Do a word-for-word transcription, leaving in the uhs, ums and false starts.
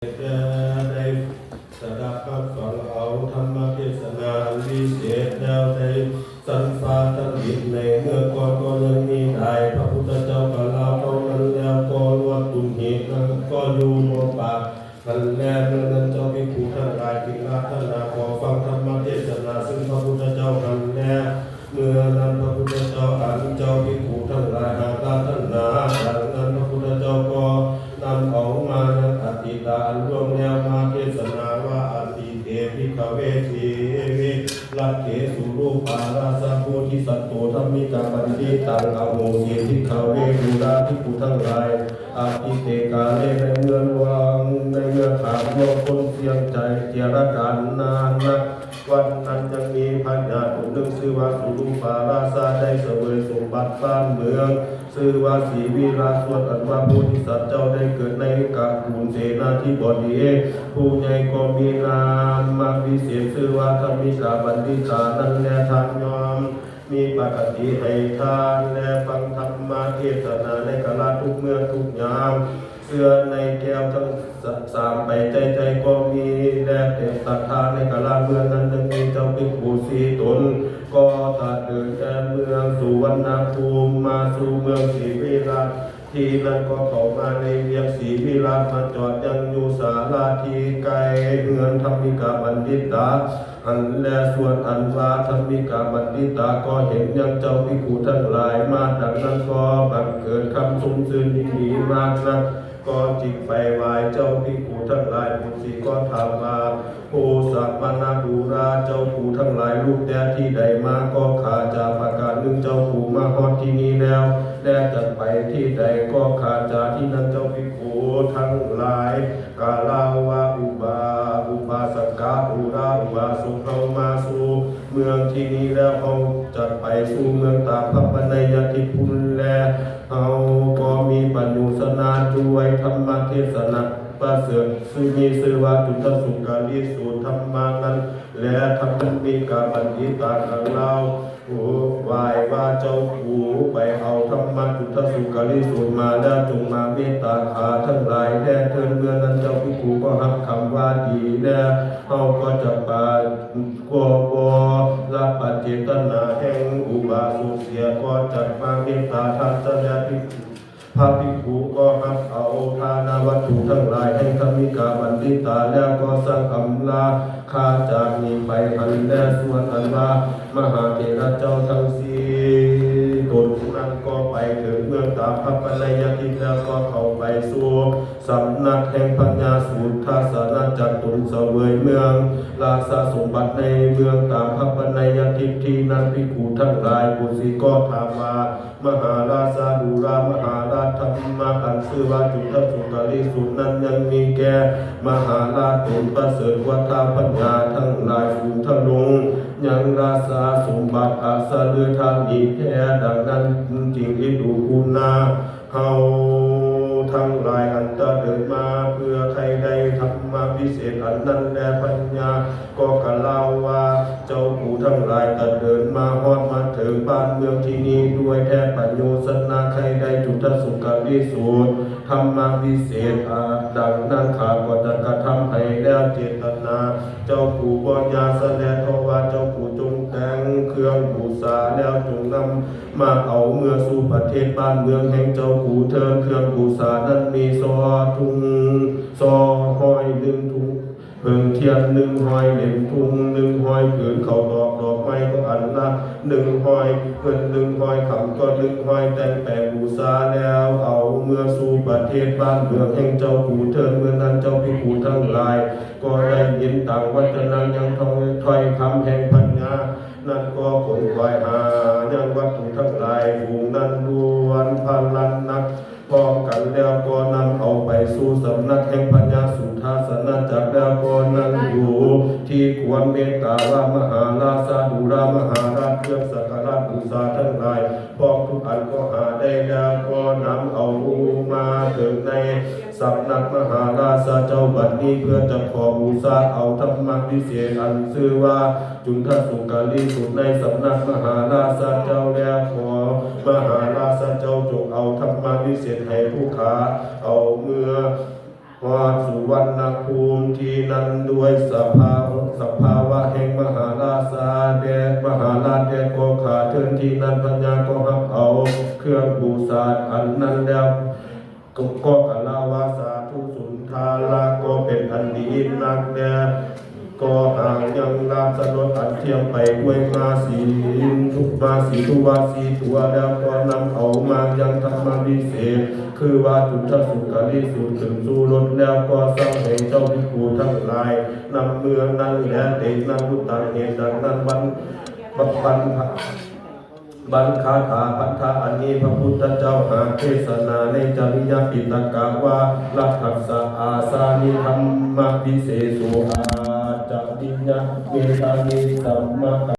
ได้สดับรับฟังเอาธรรมเทศนาอันวิเศษแล้วในสันฟ้าทั้งดินในเมื่อก่อนก็ยังมีได้ พระพุทธเจ้ากล่าวเท่านั้นแล้วก็ลวดตุมเหตุนั้นก็อยู่หมดปาก นั้นแลเมื่อนั้นเจ้าภิกขุทั้งหลายจึงอาราธนาขอฟังธรรมเทศนาซึ่งพระพุทธเจ้านั้นแลเมื่อนั้นพระพุทธเจ้าอันเจ้าภิกขุทั้งหลายอาราธนาดังนั้นพระพุทธเจ้าก็นำเอามายังอดีตอันล่วงแล้วมาเทศนาว่า อดีเต ภิกขเว สีวิรัตเถ สุรูปาราสะโพธิสัตโต ธัมมิกาบัณฑิตัง อโหสิภิกขเว ดูราภิกขุทั้งหลาย อดีเตกาเล ในเมื่อล่วงในเมื่อข้ามล่วงพ้นเสี้ยงใจเจียรกาลนานนัก วันนั้นยังมีพญาตนหนึ่งชื่อว่าสุรูปาราสะได้เสวยสมบัติบ้านเมืองชื่อว่าสีวิรัตส่วนอันว่าโพธิสัตว์เจ้าได้เกิดในกากูลเสนาธิบดีผู้ใหญ่ก็มีนามวิเศษชื่อว่าธัมมิกาบัณฑิตานั้นแลท่านย่อม มีปกติให้ทานและฟังธรรมเทศนาในกาลทุกเมื่อทุกยามเชื่อในแก้วทั้งสามไปใจใจก็มีและเต็มศรัทธาในกาลเมื่อนั้นยังมีเจ้าภิกขุสี่ตน ก็ตระเดินแต่เมืองสุวรรณภูมิมาสู่เมืองศรีวิรัตที่นั่นก็เข้ามาในเวียงศรีวิรัตมาจอดยังอยู่ศาลาที่ใกล้เฮือนธัมมิกาบัณฑิตา อันแลส่วนอันว่าธัมมิกาบัณฑิตาก็เห็นยังเจ้าภิกขุทั้งหลายมาดังนั้นก็บังเกิดคำชมชื่นยินดีมากนัก ก็จึงไปไหว้เจ้าภิกขุทั้งหลายปุตสีก็ถามว่าโอสมณะดูราเจ้าภิกขุทั้งหลายลูกแต่ที่ใดมาก็ข้าจะประการหนึ่งเจ้าภิกขุมาฮอดที่นี่แล้ว และจะไปที่ใดก็ข้าจะที่นั้นเจ้าภิกขุทั้งหลาย กล่าวว่าอุบาอุบาสกะดูราอุบาสกเฮามาสู่เมืองที่นี้แล้วเฮาจะไปสู่เมืองตามพระปนัยยทิพย์พุนแลเฮาก็มีปัญญูสนาด้วยธรรมเทศนาประเสริฐซึ่งมีชื่อว่าจุนทสุกาลีสูตรธรรมานั้น และธัมมิกาบัณฑิตากล่าว ไหว้ว่าเจ้าภิกขุไปเอาธรรมจุนทสุกาลีสูตรมาแล้วจงมาเมตตาข้าทั้งหลายแด่เถิดเมื่อนั้นเจ้าภิกขุก็ฮับคำว่าดีแล้วเฮาก็จะปาก็บ่ละปะเจตนาแห่งอุบาสกเสียก็จักมาเมตตาท่านจะแด่ภิกขุ พระภิกขุก็ฮับเอาทานวัตถุทั้งหลายแห่งธัมมิกาบัณฑิตาแล้วก็สั่งอำลาข้าจากนี้ไปหันแลส่วนอันว่ามหาเถระเจ้าทั้งสี่ตนนั้นก็ไปถึงเมืองตามพระปนัยยทิพย์แล้วก็เข้าไปสู่สำนักแห่งพญาสุทัศนจักรตนเสวยเมืองราชสมบัติในเมืองตามพระปนัยยทิพย์ที่นั้นภิกขุทั้งหลายปุตสีก็ถามว่า มหาราชาดูรามหาราชธรรมะอันชื่อว่าจุนทสุกาลีสูตรนั้นยังมีแก่มหาราชตนประเสริฐกว่าท้าวพญาทั้งหลายสูงทะลุงยังราชาสมบัติอัศฤทามีแท้ดังนั้นจึงอิดูกุณาเฮาทั้งหลายอันจะเดินมาเพื่อใครได้ธรรมะวิเศษอันนั้นแลพญา ก็กล่าวว่าเจ้าภิกขุทั้งหลายจะเดินมาฮอดมาถึงบ้านเมืองที่นี้ด้วยแท้ประโยชน์สนาใครได้จุนทสุกาลีสูตรธรรมวิเศษอาดังนั้นข้าก็จะกระทำให้แล้วเจตนา เจ้าภิกขุบ่อย่าสะแลเพราะว่าเจ้าภิกขุจงแต่งเครื่องบูชาแล้วจงนำมาเอาเมือสู่ประเทศบ้านเมืองแห่งเจ้าภิกขุเถิดเครื่องบูชานั้นมีซอทุงซอห้อยหนึ่งทุง เพิ่งเทียนหนึ่งห้อยเหรียญทุงหนึ่งห้อยผืนเขาดอกดอกไม้ก็อันละหนึ่งห้อยเงินหนึ่งห้อยคำก็หนึ่งห้อยแต่งแปลงบูชาแล้วเอาเมือสู่ประเทศบ้านเมืองแห่งเจ้าภิกขุเถิดเมื่อนั้นเจ้าภิกขุทั้งหลาย ก็ได้ยินต่างวัจนะยังถ้อยคำแห่งพญานั้นก็ขนขวายหายังวัตถุทั้งหลายฝูงนั้นล้วนพลันนัก พร้อมกันแล้วก็นำเอาไปสู่สำนักแห่งพญาสุทัศนจักรแล้วก็นั่งอยู่ที่ควรเมตตาว่ามหาราชาดูรามหาราชเครื่องสักการะบูชาทั้งหลายพร้อมทุกอันก็หาได้แล้วก็นำเอามาเถิงในสำนักมหาราชาเจ้าบัดนี้เพื่อจะขอบูชาเอาธรรมวิเศษอันชื่อว่า จุนทสุกาลีสูตรในสำนักมหาราชเจ้าแล้วขอมหาราชเจ้าจงเอาธรรมวิเศษให้ผู้ข้าเอาเมือ ฮอดสุวรรณภูมิที่นั่นด้วยสภาสภาวะแห่งมหาราชาแดดมหาราชแดดก็ขาเทินที่นั่นพญาก็หับเอาเครื่องบูชาอันนั้นแล้ว ก็ก็กล่าวว่าสาธุสุนทาราก็เป็นอันดีนักแล ก็หากยังราชรสอันเทียมไปด้วยมาสีทุมาสีทุวาสีตัวแล้วก็นำเอามายังธรรมวิเศษ คือว่าจุทสุกริสูตรถึงสู่รสแล้วก็สั่งให้เจ้าภิกขุทั้งหลายนำเมืองนั้นและเตนะพุทธังเหตุดังนั้นวันวันวัน บันคาถาพันธะอันนี้พระพุทธเจ้าหาเทศนาในจริยปิตกะว่า รัตถัสสะอาสานิธรรมวิเศษโสอาจริยเมธานิสัมมะ